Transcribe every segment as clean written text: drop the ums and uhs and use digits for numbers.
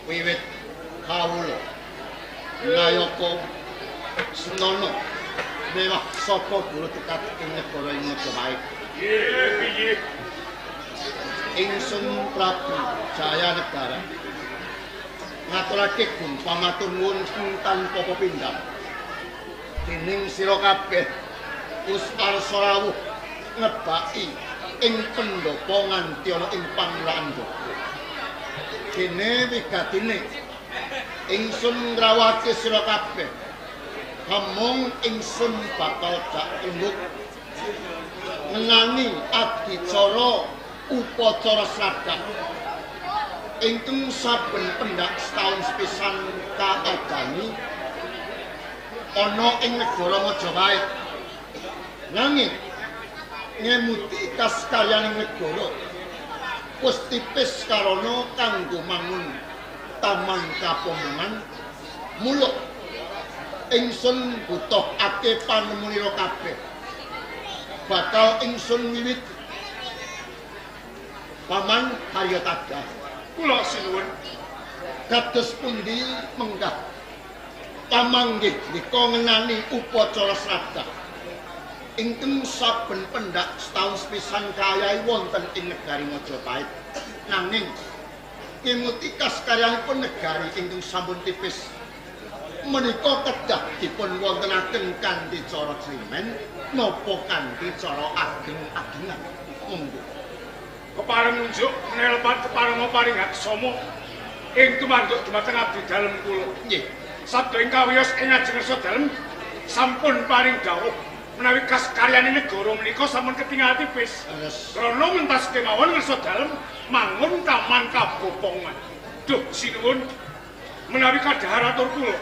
Wiwit kawula Nayaka Senana mewah saka guru tekat ing negara ing Majapahit. Nggih, Ingsun Prabu Jayanegara ngaturake pamatur nuwun tanpa pepindhan dening sira kabeh wis arsa rawuh ngebaki ing pendhapa nganti ana ing panguraan jaba. Dene wigatine ingsun ngrawuhake sira kabeh hamung ingsun bakal jak tembuk ngenani adicara upacara sraddha ingkang saben pendak setahun sepisan kaadani ana ing negara Majapahit. Nanging ngemuti kaskaryaning negara wis tipis karana kanggo mangun taman kapomongan, muluk ingsun butuhake panemunira kabeh. Bakal ingsun wiwit Paman Haryo Tadah. Kula sinuwun. Kados pundi menggah pamanggih nika ngenani upacara sraddha ingkang saben pendak setahun sepisan kayahi wonten ing negari Majapahit. Nanging ngemuti kaskaryanipun negari ingkang sampun tipis menika kedah dipun wontenaken kanthi cara climen napa kanthi cara ageng-agengan. Monggo. Kepareng nunjuk menelpan kepareng paring haksama ing tumanduk dumateng abdi dalem kula. Nggih. Sabda ing kawiyos ing ngajeng ngersa dalem sampun paring dawuh menawi kaskaryane negara menika sampun ketingal tipis. Krana mentas kemawon ngersa dalem mangun taman kabopongan. Duh sinuwun menawi kadhahar atur kula.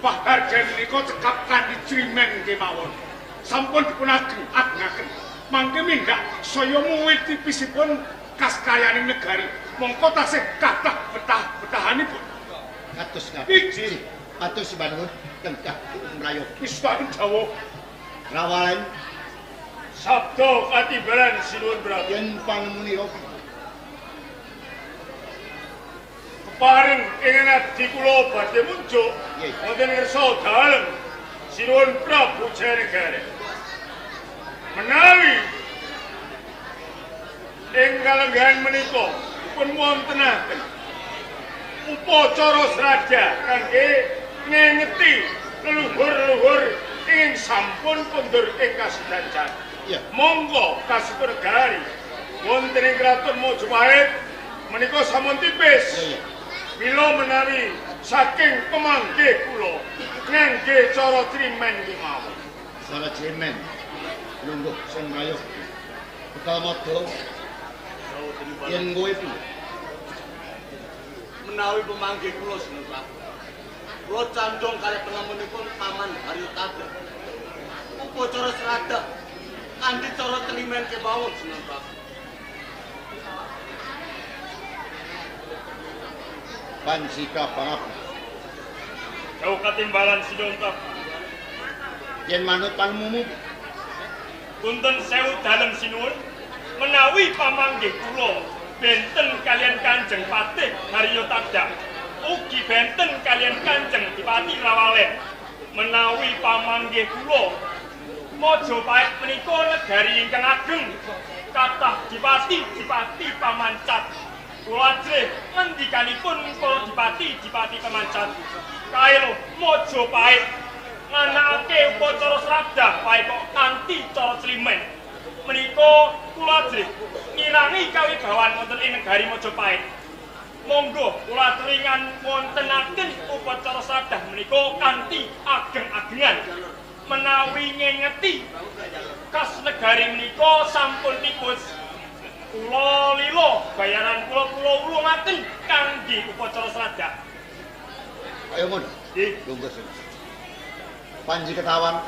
Paharjan menika cekap kanthi crimen kemawon. Sampun dipun ageng-agengaken. Mangke mindak saya muwit tipisipun kaskaryaning negari. Mongko tasih kathah betah-betahanipun. Kados ngaten. Iji. Kados sinuwun lenggah mrayoga. Istana dawuh. Rawalen sabda katimbalan sinuwun Prabu. Yen panemunira kepareng ing ngadi kula badhe munjuk wonten ngersa dalem sinuwun Prabu Jayanegara. Menawi ing kalenggahan menika dipun wontenaken upacara sraddha kangge ngengeti leluhur-leluhur ing sampun kondur ing kasidan. Monggo kasipun negari wonten ing kraton Majapahit menika sampun tipis. Mila menawi saking pemanggih kula ngangge cara trimen kemawon. Cara trimen. Lungguh sing mrayoga. Bekal madha yen kowe piye? Menawi pemanggih kula Sinuwun Prabu. Kula candhong kalih penemunipun Paman Haryo Tadah. Upacara sraddha kanthi cara trimen kemawon Sinuwun Prabu. Panji Prabu. Jauh katimbalan Sinuwun Prabu. Yen manut panemumu punten sewu dalem sinuwun menawi pamanggih kula benten kalian Kanjeng Patih Haryo Tadah ugi benten kalian Kanjeng Dipati Rawalen. Menawi pamanggih kula Majapahit menika negari ingkang ageng kathah dipati-dipati pamancat. Kula ajrih ngendikanipun para dipati-dipati pamancat kae lho Majapahit nganakake upacara sraddha pae kok kanthi cara climen. Menika kula ajrih ngirangi kawibawan wonten ing negari Majapahit. Monggo kula aturi wontenaken upacara sraddha menika kanthi ageng-agengan. Menawi ngengeti kas negari menika sampun tipis, kula lila bayaran kula kula wulungaken kangge upacara sraddha. Ayo ngono. Nggih, lungguh sing. Panji ketawan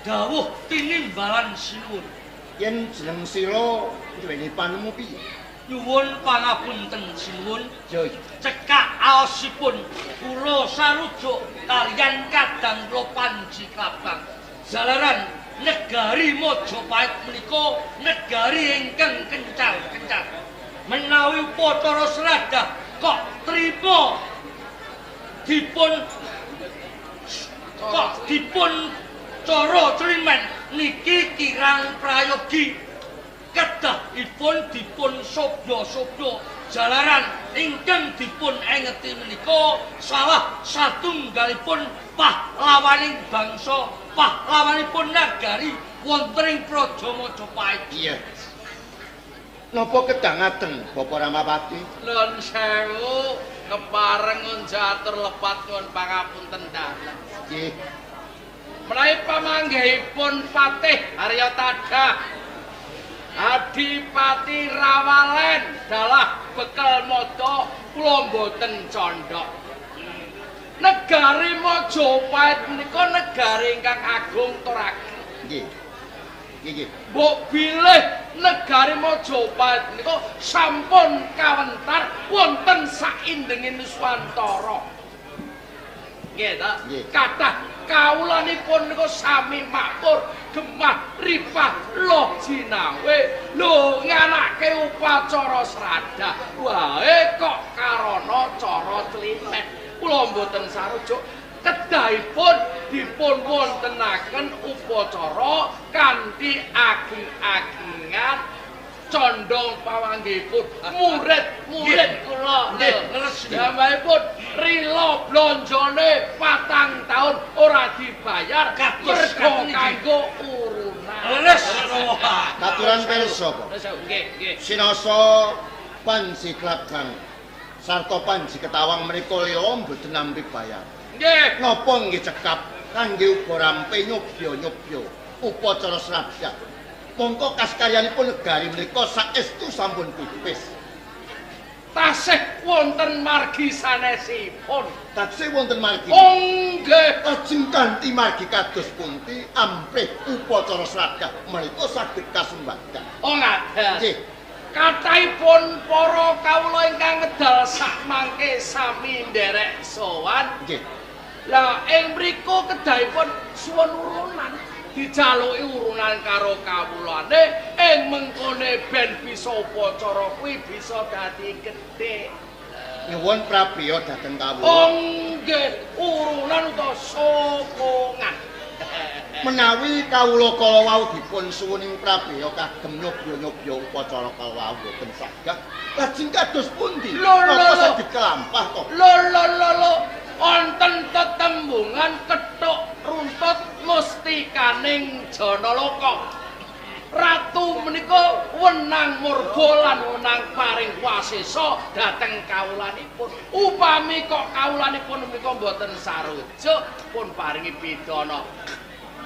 dawuh tinimbalan sinuwun. Yen jeneng sira duweni panemu piye? Nyuwun pangapunten sinuwun. Yo. Cekak aosipun kula sarujuk kaliyan kadang kula Panji Klabang. Jalaran negari Majapahit menika negari ingkang kencar-kencar. Menawi upacara sradah kok trima dipun kok dipun cara climen niki kirang prayogi. Kedahipun dipun sobya-sobya jalaran ingkang dipun engeti menika salah satunggalipun pahlawaning bangsa, pahlawanipun nagari wonten ing Praja Majapahit. Iya. Napa kedah ngaten Bapak Ramapati? Nuwun sewu kepareng njatur lepat nyuwun pangapunten dalem. Nggih. Menawi pamanggihipun Patih Harya Tadah Adipati Rawalen dalah bekel mata kula mboten candhak. Negari Majapahit menika negari ingkang agung tur ageng. Nggih. Nggih. Mbok bilih negari Majapahit menika sampun kawentar wonten saindenging Nuswantara. Nggih ta? Kathah kawulanipun niku sami makmur, gemah ripah loh jinawe. Lho nganake upacara sradah wae kok karana cara climen. Kula mboten sarujuk. Kedahipun dipun wontenaken upacara kanthi ageng-agengan condong pawanggihipun murid-murid kula. Nggih, rila blonjone 4 taun ora dibayar mergo kanggo urunan. Leres. Katuran pirsa, Pak. Nggih, nggih. Sinasa Panji Klabang sarta Panji Ketawang menika lila mboten nampi bayar. Nggih. Napa nggih cekap kangge uga rampe nyobya-nyobya upacara sradah. Mongko kaskaryanipun negari menika saestu sampun pipis. Tasih wonten margi sanesipun. Tasih wonten margi. Oh nggih. Lajeng kanthi margi kados pundi amprih upacara sradah menika saged kasembadhan. Oh ngaten. Nggih. Kathahipun para kawula ingkang ngedal sakmangke sami nderek sowan. Nggih. Lah ing mriku kedahipun suwun urunan. Dijaluki urunan karo kawulane ing mengkone ben bisa upacara kuwi bisa dadi gedhe. Nyuwun prabeya dhateng kawula. Oh nggih, urunan utawa sokongan. Menawi kawula kala wau dipun suwuning prabeya kagem nyobya-nyobya upacara kala wau boten saged. Lajeng kados pundi? Napa saged kelampah to? Lho lho lho lho. Wonten tetembungan kethuk runtut mustikaning Janaloka. Ratu menika wenang murba lan wenang paring wasesa dhateng kawulanipun. Upami kok kawulanipun menika mboten sarujuk pun paringi pidana.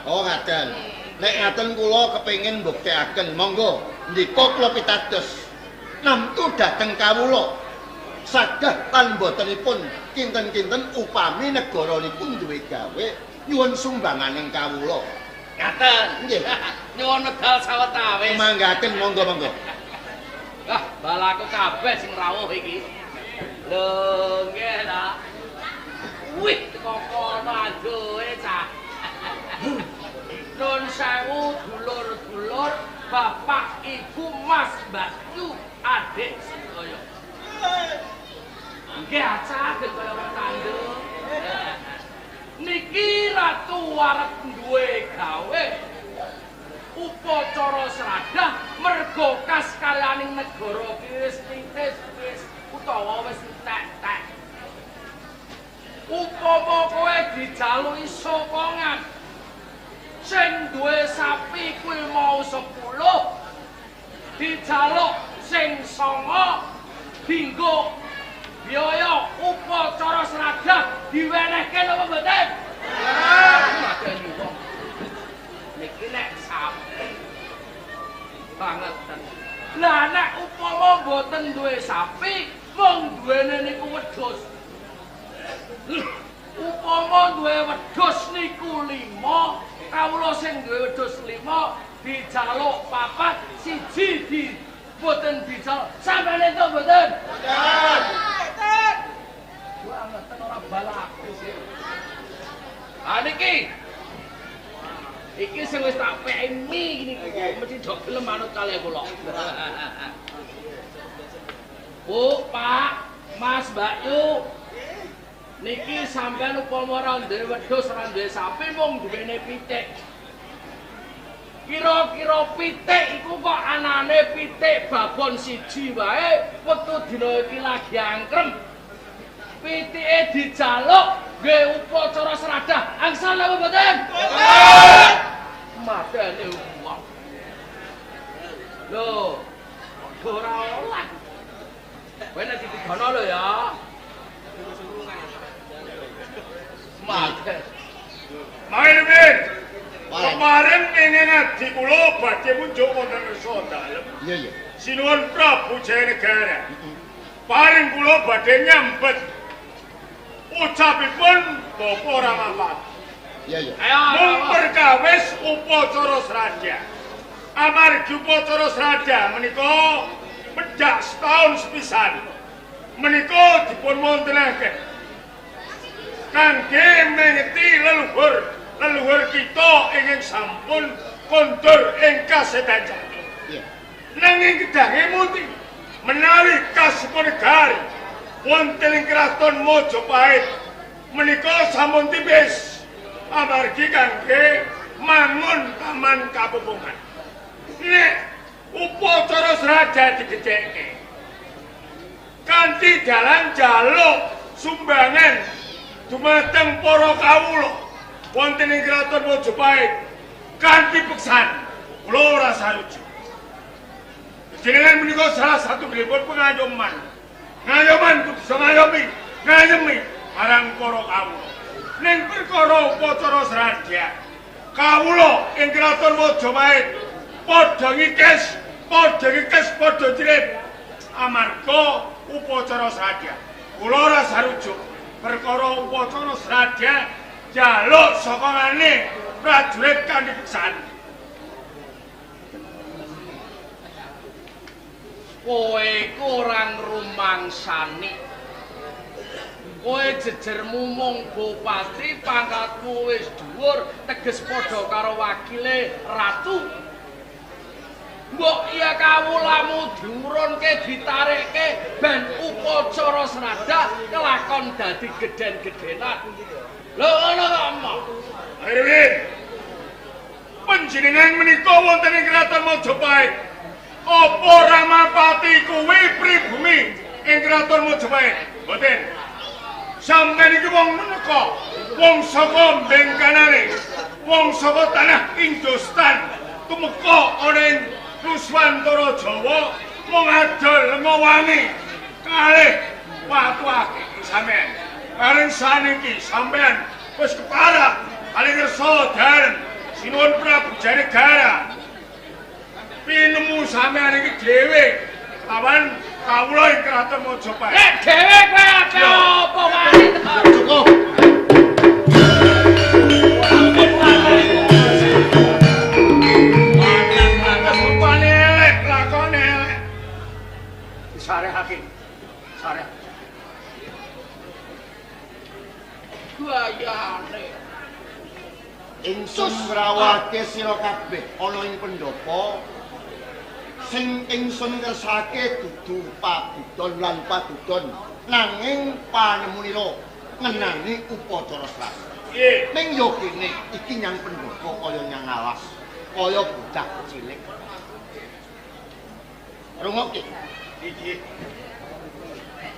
Oh ngaten. Nek ngaten kula kepengin mbuktekaken, monggo ndika kula pitados. Namtu dhateng kawula sagah lan mbotenipun kinten-kinten upami negaranipun duwe gawe nyuwun sumbanganing kawula. Ngaten. Nggih. Nyuwun medal sawetawis. Manggaken monggo-monggo. Wah, balaku kabeh sing rawuh iki. Lho, nggih ta. Wih, teko kono adohe cah. Nun sewu dulur-dulur, bapak, ibu, mas, mbak, yu, adik sedaya. Nggih acah kaya wong tanduk. Niki ratu arep duwe gawe upacara sradah mergo kaskaryaning negara ki wis titis wis utawa wis entek-entek. Upama kowe dijaluki sokongan sing duwe sapi kuwi mau 10 dijaluk sing 9 dinggo biaya upacara sradah diwenehke napa mboten? Mboten. Niki nek sapi banget. Lah nek upama mboten duwe sapi, mung duwene niku wedhus. Upama duwe wedhus niku 5, kawula sing duwe wedhus 5 dijaluk 4, siji di boten dijaluk. Sampeyan entuk mboten? Mboten. Wah, ngeten ora balaku sih. Ah niki. Iki sing wis tak peki niku mesti do gelem manut kalih kula. Mas Mbak Yu, niki sampean upama ora duwe wedhus, ora duwe sapi, mung duwene pitik. Kira-kira pitik iku kok anane pitik babon siji wae, wektu dina iki lagi angkrem. Pitike dijaluk nggih upacara sradah. Angsal napa mboten? Mboten. Matene wong. Lho, ora oleh. Kowe nek ditigono lho ya. Mate. Main. Kemarin ingin adi kula badhe munjuk wonten kersa dalem. Iya iya. Sinuwun Prabu Jayanegara. Paring kula badhe nyambet ucapipun Bapak Ramapati. Iya iya. Mung perkawis upacara sradah. Amargi upacara sradah menika medhak setahun sepisan. Menika dipun wontenaken kangge mengeti leluhur kita ingkang sampun kondur ing kasedan jati. Iya. Nanging kedahe muti menawi kasipun negari wonten ing kraton Majapahit menika sampun tipis amargi kangge mangun taman kapupungan. Nek upacara sradah digedhekke kanthi dalan jaluk sumbangan dumateng para kawula wonten ing kraton Majapahit kanthi peksan kula ora sarujuk. Jenengan menika salah satunggalipun pengayoman. Ngayoman kudu bisa ngayomi, ngayemi marang para kawula. Ning perkara upacara sradah kawula ing kraton Majapahit padha ngikis, padha jrip amarga upacara sradah. Kula ora sarujuk perkara upacara sradah jaluk sokongane prajurit kanthi peksan. Kowe iku ora ngrumangsani. Kowe jejermu mung bupati, pangkatmu wis dhuwur, teges padha karo wakile ratu. Mbok iya kawulamu diurunke, ditarikke ben upacara sradah kelakon dadi gedhen-gedhenan. Lho ngono kok emoh. Erwin. Panjenengan menika wonten ing kraton Majapahit. Apa Ramapati kuwi pribumi ing kraton Majapahit? Mboten. Sampeyan iki wong meneka, wong saka Bengkanane, wong saka tanah Indostan, tumeka ana ing Nuswantara Jawa mung adol lenga wangi kalih watu akeh sampeyan. Bareng saniki sampeyan wis keparak kalih kersa dalem Sinuwun Prabu Jayanegara. Pinemu sampeyan iki dhewe lawan kawula ing kraton Majapahit. Nek dhewe kowe ape apa wae. Cukup. Rupane elek, lakone elek. Disarehake. Sareh. Gayane. Ingsun ngrawuhake sira kabeh ana ing pendhapa sing ingsun kersake dudu pabudon lan padudon nanging panemunira ngenani upacara sradah. Nggih. Ning yo kene iki nyang pendhapa kaya nyang alas, kaya bocah cilik. Rungokke. Iki.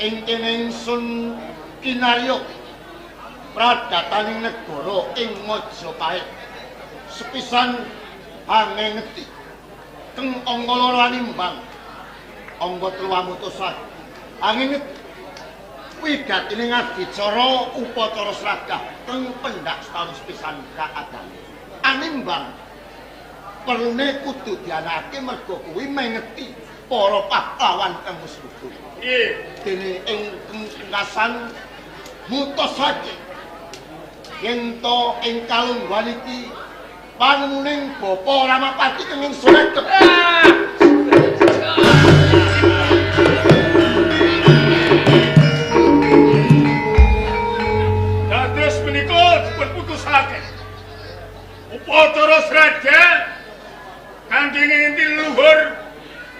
Ing kene ingsun kinarya pradataning negara ing Majapahit. Sepisan pangengeti keng angka loro animbang angka telu amutusan. Angengeti wigatine ngadicara upacara sradah keng pendak setahun sepisan kaadane. Animbang perlune kudu dianakake merga kuwi mengeti para pahlawan kang wis luhur. Nggih. Dene ing pungkasan mutosake yen to ing kalungguhan iki panemuning Bapak Ramapati kenging suredep. Dados menika dipun putusake. Upacara sradah kangge ngenti leluhur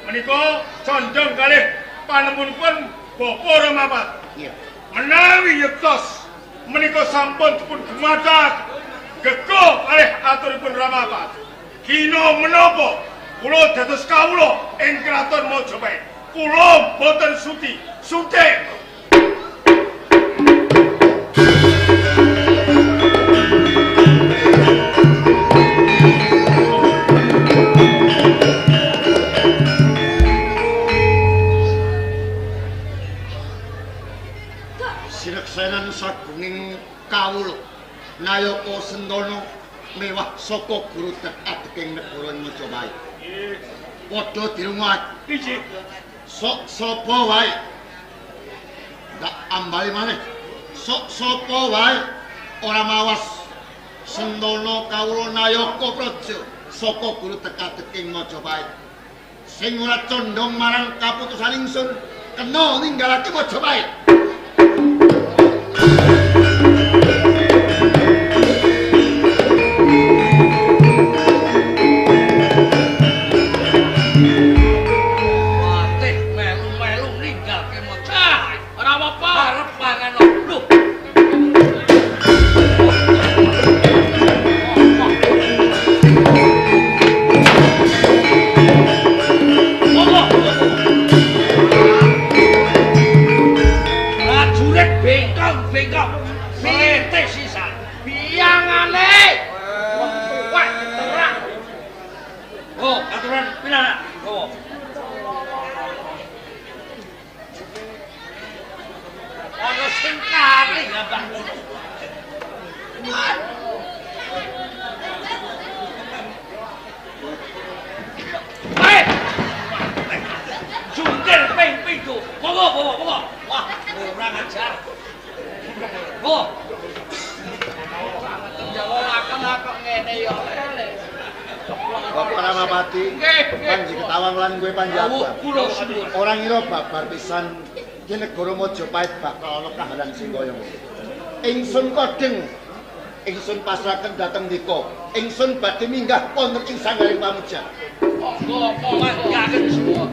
menika condong kalih panemunipun Bapak Bapak Ramapat. Iya. Menawi yektos menika sampun dipun gumadak gegoh kalih aturipun Ramapat. Kina menapa kula dados kawula ing kraton Majapahit. Kula boten sudi sutik. Sineksenan sagunging kawula Nayaka Sentana mewah saka guru adeking negara Majapahit. Padha dirungokake. Inggih. Sok sapa wae. Ndak ambali maneh. Sok sapa wae ora mawas Sentana kawula Nayaka Praja saka guru adeking Majapahit. Sing ora condong marang kaputusan ingsun kena ninggalake Majapahit. Watih melu-melu ninggalke Majapahit. Ora apa-apa. Arep mangan lho. Prajurit bengkong-bengkong mlete sisan. Biyangane. Wong tuwek diterak. Oh, aturan pinarak. Oh. Ana sing kali ya, Mbah. Hei! Jungkir ping pindho. Monggo, monggo, monggo. Wah, kurang ajar. Oh. Jawolaken kok ngene ya. Bapak Ramapati, Panji Ketawang lan kowe Panji Abang. Kula suwun. Ora ngira babar pisan iki negara Majapahit bakal ana kahanan sing kaya ngono. Ingsun kodheng, ingsun pasrahaken dhateng ndika. Ingsun badhe minggah wonten ing sanggaring pamujan. Monggo, manggaken suwun.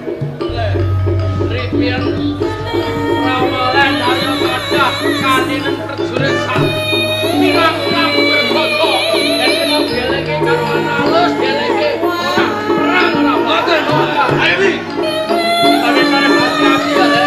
Ripien Ramalan Arya Kadah kaninen prajurit sak pirang-pirang bergodo yen kena dieleke karo anak alus dieleke ora perang ora boten Ayo wi. Tapi hati-hati ya Le.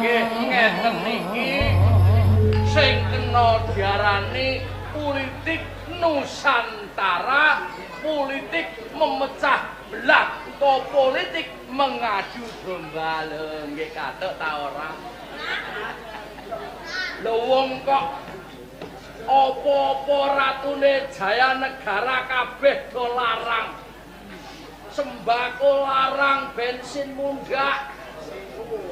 Nggih ngeten niki sing kena diarani politik Nusantara, politik memecah belah utawa politik mengadu domba. Lho nggih kathok ta ora? Lho wong kok apa-apa ratune Jayanegara kabeh do larang. Sembako larang, bensin munggah.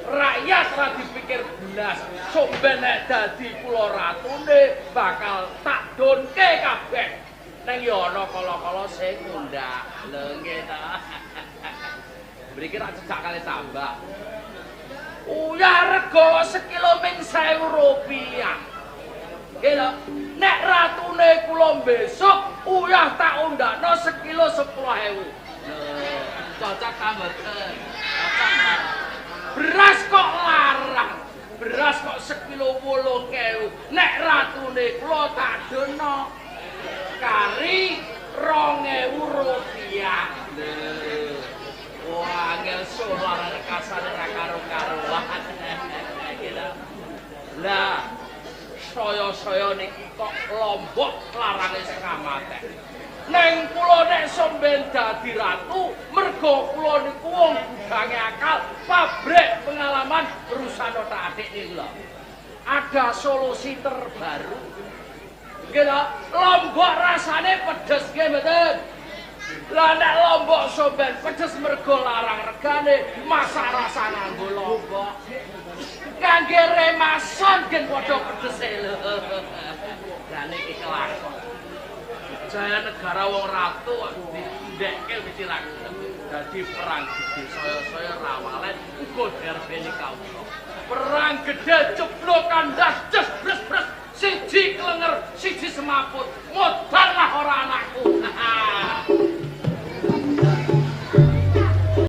Rakyat ora dipikir blas. Somben nek dadi kula ratune bakal tak donke kabeh. Neng ya ana kala-kala sing ngundhak. Lho nggih ta. Mriki rak cecak kali tambak. Uyah rega sekilo ming 1000 rupiah. Nggih lho. Nek ratune kula besok uyah tak undhakno sekilo 10.000. Lho, cocok ta mboten? Cocok ta? Beras kok larang. Beras kok sekilo 8.000. Nek ratune kula tak dono kari 2.000 rupiah. Lho. Wah, angel solar rekasane ra karo-karuan. Gitu. Lah, saya-saya niki kok lombok larange setengah mate. Neng kula nek somben dadi ratu, mergo kula niku wong gudange akal, pabrik pengalaman perusahaan otak-atik niku lho. Ada solusi terbaru. Nggih lho, lombok rasane pedes nggih mboten? Lah nek lombok somben pedes mergo larang regane, masak rasa nganggo lombok. Kangge remason gen padha pedese lho. Lah niki kelakon. Jaya negara wong ratu kok Ndekke mesti ra gelem. Dadi perang gedhe saya-saya rawalen uga derbene kawula. Perang gedhe ceblok kandas jes bres-bres, siji klenger, siji semaput.